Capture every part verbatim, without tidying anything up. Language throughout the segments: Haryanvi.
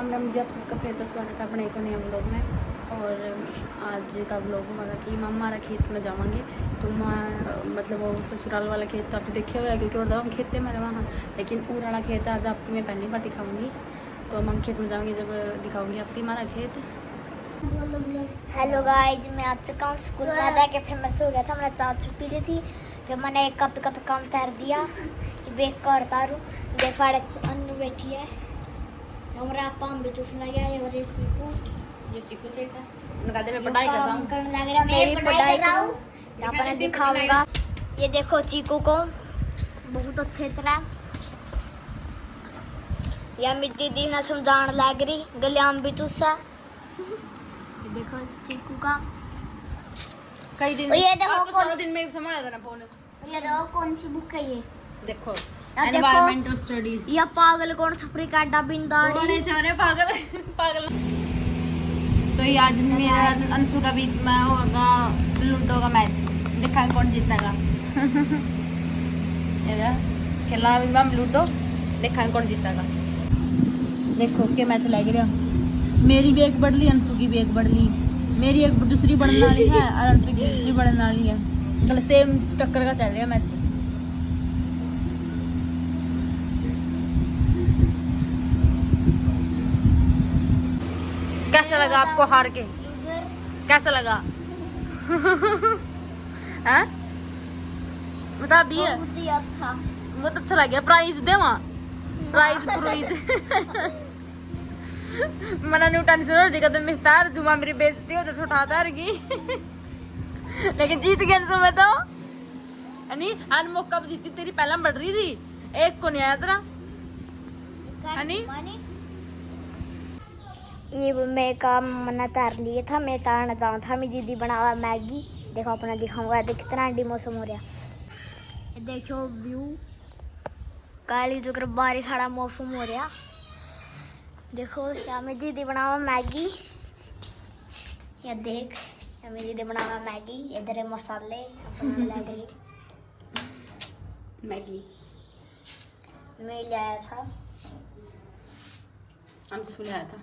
मैम जी, आप सबका फिर तो स्वागत है अपने एक और नए व्लॉग में। और आज का व्लॉग होगा कि मामा रा खेत में जावांगे। तो माँ, मतलब, वो ससुराल वाला खेत तो आप देखे हुए हैं, क्योंकि और हम खेते में रहे वहाँ, लेकिन ऊर वाला खेत आज आपको मैं पहली बार दिखाऊंगी। तो हम खेत में जावांगे, जब दिखाऊंगी आपकी मारा खेत। हेलो गाइस, मैं आ चुका हूँ स्कूल में आधा के, फिर मैं सो गया था, मैंने चाय चुप पी ली थी, फिर मैंने एक कप का तो काम तैर दिया। ये बेग का उतारू, देखो, आड़े अन्नू बैठी है। हमारा पाम भी चूसना गया है, और ये चीकू, ये चीकू सेठ है। उन्होंने कहा, मैं ये पढ़ाई कर रहा काम हूँ। करने लग रहा, मैं मेरी पढ़ाई पढ़ाई कर रहा हूँ। करूँ। तो आपने दिखाऊंगा। ये देखो चीकू को, बहुत अच्छे तरह या मेरी दीदी ने समझान लग रही, गलियाम भी चूसा। ये देखो चीकू का। कई दिन और ये देखो और तो कौन सारा दिन में संभाला था ना फोन। ये देखो कौन सी बुक है ये। देखो, या देखो, एनवायरमेंटल स्टडीज। या पागल कौन छपरी का अड्डा बिंदाड़ी। कौन है छोरे पागल? पागल। तो ये आज मेरा और अंशु का बीच में होगा लूडो का मैच, देखा कौन जीतेगा। ये ना, खेला अभी हम लूडो, देखा कौन जीतेगा। देखो के मैच लग रहा, मेरी भी एक बढ़ ली, अंशु की भी एक बढ़ ली, मेरी एक दूसरी बढ़ने वाली है और अंशु की दूसरी बढ़ने वाली है। मतलब सेम टक्कर का चल रहा मैच। कैसा लगा आपको हार के? कैसा लगा? हैं? बता दिए। बहुत ही अच्छा। बहुत अच्छा लग गया। प्राइज देवा, प्राइज, प्राइज। मना न्यू टेंशन हो जाएगा, तो मिस्तार जुमा मेरी बेइज्जती हो जाए, उठाता रहेगी। लेकिन जीत गया अंशु मैं तो। अनी, अन मौका भी जीती, तेरी पहला बढ़ रही थी, एक को नहीं आया तेरा। अनी? ये वो मैं काम मना तार लिए था, मैं तारना चाहूँ था, मेरी दीदी बनावा मैगी। देखो अपना दिखाऊंगा, देख कितना ठंडी मौसम हो रहा। ये देखो व्यू, काली जो कर बारिश वाला मौसम हो रहा। देखो, या मेरी दीदी बनावा मैगी। या देख, या मेरी दीदी बनावा मैगी। इधर है मसाले, अपना लग रही मैगी। मैं ले आया था। अंशु ले आया था।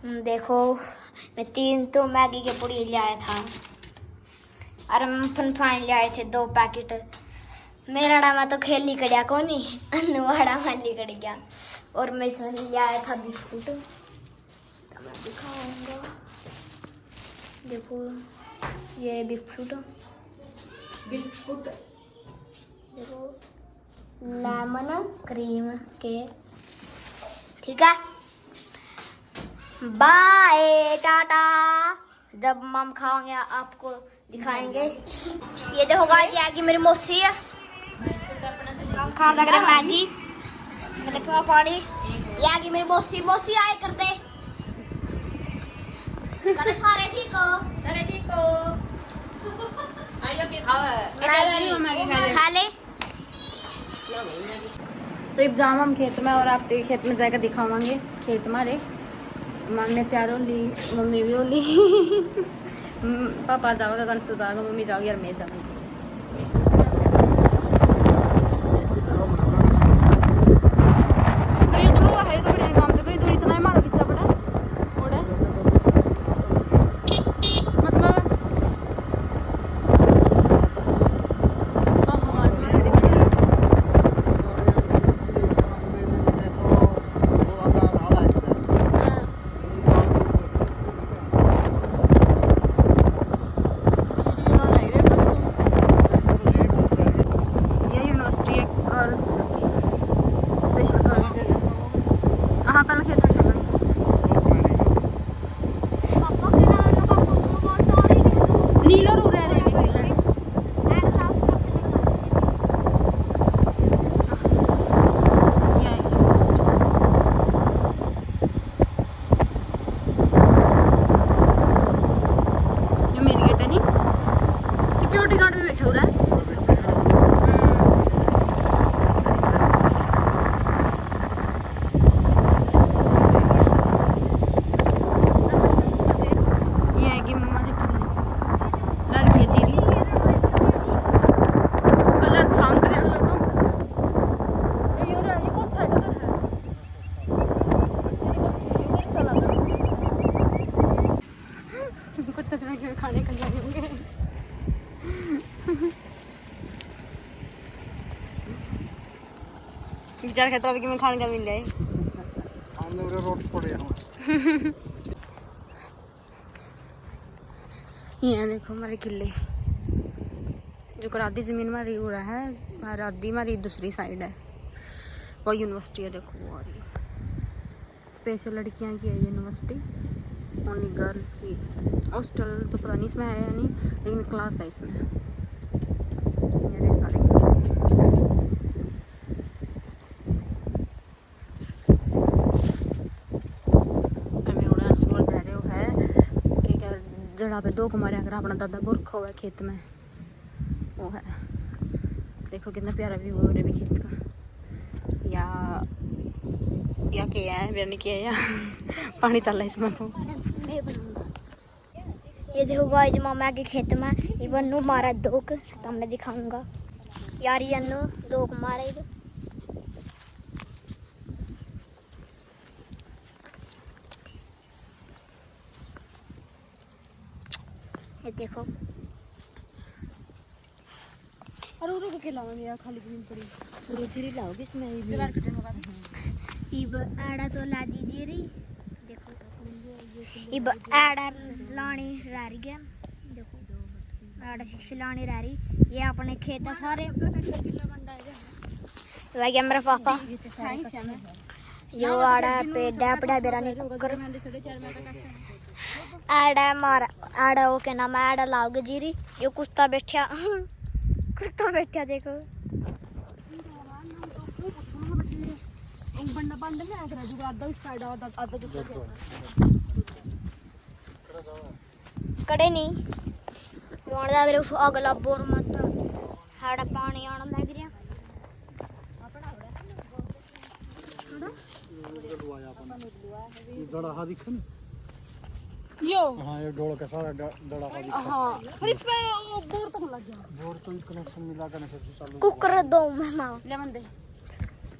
हम्म, देखो, मैं तीन तो मैगी के पुड़ी ले आया था और हम फनफाइन ले आए थे दो पैकेट। मेरा आड़ा में तो खेल लिकड़या कोनी, अनुआड़ा में लिकड़ गया। और मैं इसमें ले आया था बिस्कुट, तो मैं दिखाऊंगा। देखो, ये बिस्कुट, बिस्कुट। देखो, लेमन क्रीम के, ठीक है। बाय टाटा, जब हम खाओगे आपको दिखाएंगे। ये देखो गाइस, ये आ गई मेरी मौसी है, हम खाने लग रहे मैगी। मैं देखो पानी, ये आ गई मेरी मौसी। मौसी आए कर दे। कदे सारे ठीक हो? सारे ठीक हो? आइयो के खाओ। मैगी मैगी खा ले। खा ले। तो इब जाम हम खेत में और आप तो खेत में जाकर दिखावांगे खेत मारे। मम्मी तैयार हो ली, मम्मी भी हो ली। पापा जाओगे, अंशु जाओगे, मम्मी जाओगी और मैं जाऊंगी। पर ये दूर है तो बढ़िया काम, तो पर ये दूर इतना ही मारो पीछा पड़ा। ओड़े। मतलब, आह, आवाज में। हाँ। सीढ़ी उन्होंने नहीं रे, पर तू सच में क्यों खाने खा जाएंगे? बेचारे खेतों में खाने का मिल जाए। हम लोग रोड पड़े हैं। ये देखो हमारे किले, जो आधी जमीन हमारी उरा है और आधी हमारी दूसरी साइड है। वो यूनिवर्सिटी है, देखो वो आ रही है। स्पेशल लड़कियां की है यूनिवर्सिटी, ओनली गर्ल्स की। हॉस्टल तो पता नहीं इसमें है या नहीं, लेकिन क्लास है इसमें। ये सारे हमें उड़ान स्कूल जा रहे हो है कि क्या जड़ा पे दो कुमारियां कर अपना दादा बुरखा हुआ है खेत में। वो है, देखो कितना प्यारा व्यू हो रहा है खेत का। या या क्या है, मैंने किया या पानी चल रहा है इसमें को। ये देखो गाइस, मामा के खेत में ये बन्नू मारा दोक, तो मैं दिखाऊंगा यार। ये अन्नू दोक मारे। ये देखो। अरे उरे के लावांगे यार, खाली जमीन पड़ी। उरे जीरी लाओगे इसमें, ये जवार कटने के बाद। इब आड़ा तो ला दीजिए री। देखो, इब आड़ा लानी रह रही है। देखो, आड़ा शिश लानी रह रही। ये अपने खेत है सारे। वह गया मेरा पापा। यो आड़ा पे डैपड़ा बेरा नहीं कुकर। आड़ा मार, आड़ा वो के नाम है, आड़ा लाओगे जीरी। यो कुत्ता बैठा, कुत्ता बैठा देखो। कड़े नहीं। रोण लग रहे उस अगला बोर मत। आड़ा पानी आना लग रहा। ये डोला हा दिखे ना? यो। हाँ, ये डोल का सारा ड-, डोला हा दिखे। हाँ, पर इस पे वो बोर तो लग गया। बोर तो कनेक्शन मिला, कनेक्शन चालू। कुकर दो मामा। ले मन दे।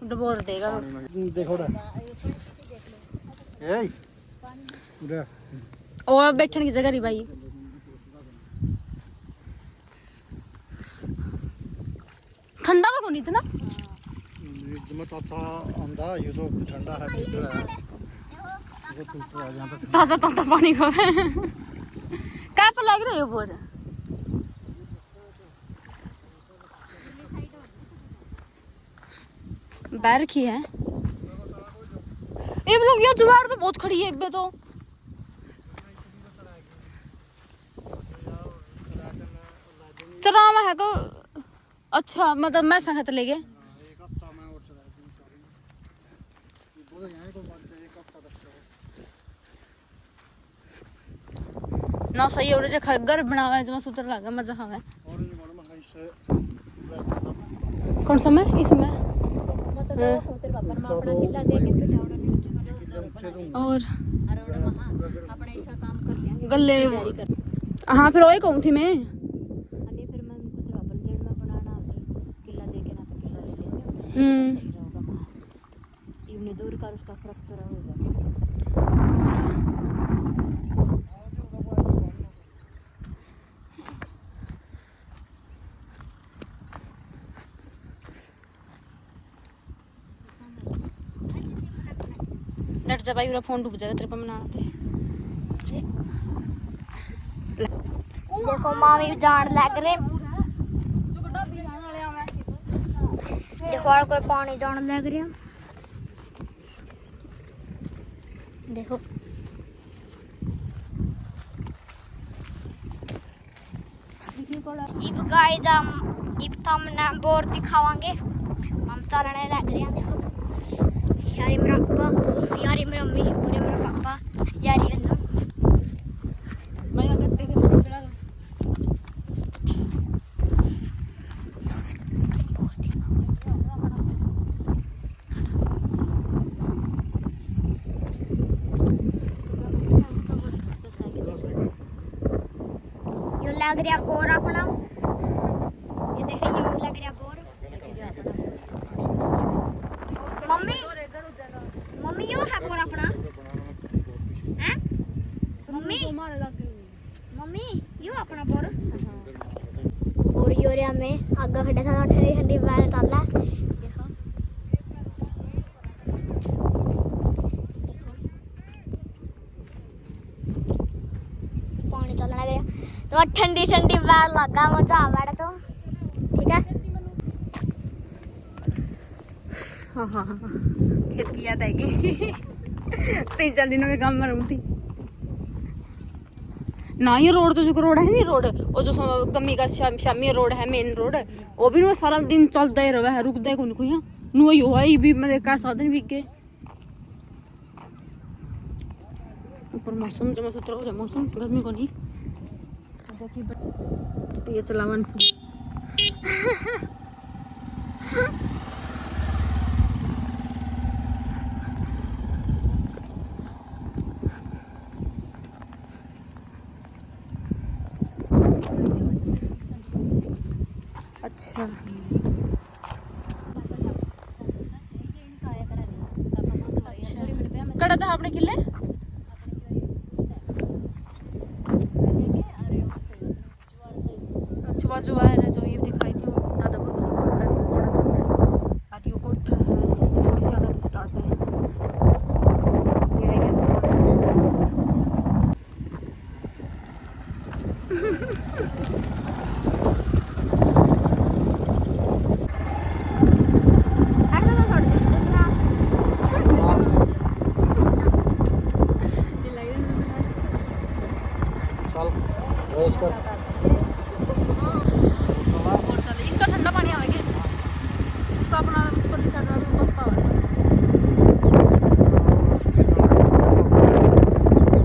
डबोर देगा। पानी में, देखो रे। ए, उधर। और बैठने की जगह रही भाई। ठंडा तो कोनी इतना। एकदम तो अच्छा आंदा, ये तो ठंडा है, फिल्टर है। ये तो फिल्टर है, यहाँ पे ताजा ताजा पानी को। क्या पर लग रहे हो बोर? बाहर की है। ए, मतलब, ये जवार तो बहुत खड़ी है इब्बे तो। चरावा है को। अच्छा, मतलब, मैं संगत ले गए। ना सही है, और जे घर बनावे, जमा सुतर लागे, मजा आवे। कौन सा मैं? इसमें? हाँ। और गल्ले। हाँ, फिर वही कहूँ थी मैं। हम्म। इवने दूर कर, उसका फर्क तो रहेगा। डट जा भाई, उरा फोन डूब जाएगा तेरे पे, मना दे। देखो मामी जान लग रहे। देखो और कोई पानी जान लग रहे। देखो। इब गाइस हम, इब थमने बोर दिखावांगे। हम तलने लग रहे हैं, देखो। यारी मेरा पापा, यारी मेरा मम्मी, पूरे मेरा पापा, यारी अन्नू। यो लग रहा बोर अपना। ये देखे, यो लग रहा बोर। मम्मी, मम्मी, यो है बोर अपना। हैं? मम्मी, मम्मी, यो अपना बोर। और यो रे हमें आगे खड़े था, ठंडी ठंडी बैल चाल है। देखो। देखो। पानी चलने लग गया। तो ठंडी ठंडी बैल लगा, मजा आ बैठ तो। ठीक है। हाँ, हाँ, हाँ, हाँ। खेत की याद आएगी। तीन चार दिनों में गांव में रहूं थी। ना, ये रोड तो जो रोड है नहीं, रोड, वो जो सम-, गमी का शाम-, शामी रोड है, मेन रोड, वो भी ना सारा दिन चलता ही रहा है, रुकता ही कोनी कोई। हाँ, नु यो है भी, मेरे का साधन बिक गए। ऊपर मौसम जमा सुथरा हो जाए, मौसम गर्मी को नहीं। देखिए, ये चलावन से। अच्छा। अच्छा। कड़ा था आपने किले? अच्छा, बाजू आया ना, जो ये दिखाई थी, वो ना तो बड़ा, बड़ा था। और ये कोठा है, इससे थोड़ी सी आगे तो स्टार्ट है। ये है क्या? चल, रेस कर। और चल, इसका ठंडा पानी आवेगा। उसका अपना, उस पर भी चढ़ रहा, तो पकता हुआ है।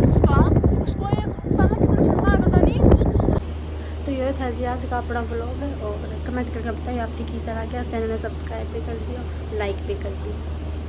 उसका, उसको ये पहले कितना ठंडा आता था, नहीं, वो दूसरा। तो ये था जी आज का अपना व्लॉग, और कमेंट करके बताइए आपकी किस तरह के। चैनल ने सब्सक्राइब भी कर दियो, लाइक भी कर दियो।